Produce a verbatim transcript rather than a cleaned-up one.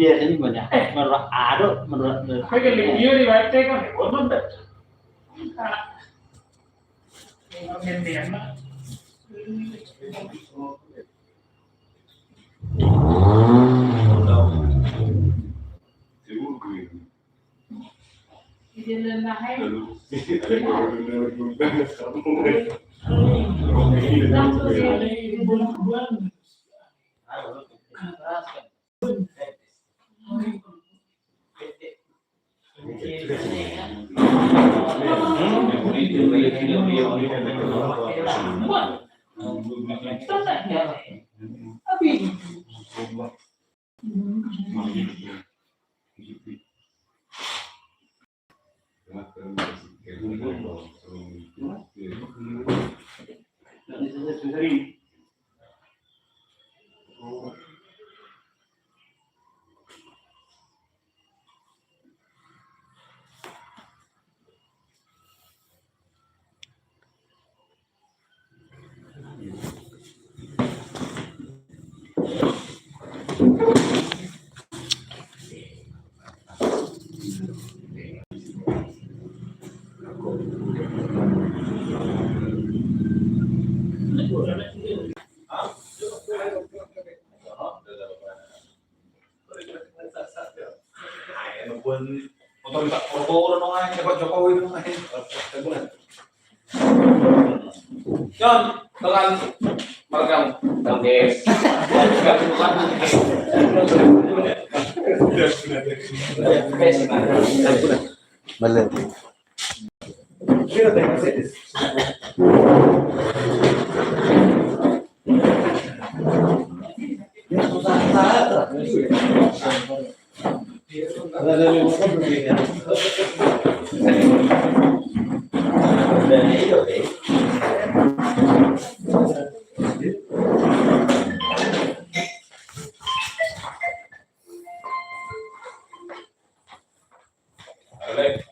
Biasa ni mana? Menurut ado, menurut. Apa yang lebih dia di baik teh kan? Bonon dah. Otoritas Prabowo dong, ai, dapat Jokowi dong, ai. Jon, dengan marga Bang Des. Bang Des. Bang Des. Bang Des. Bang Des. Bang Des.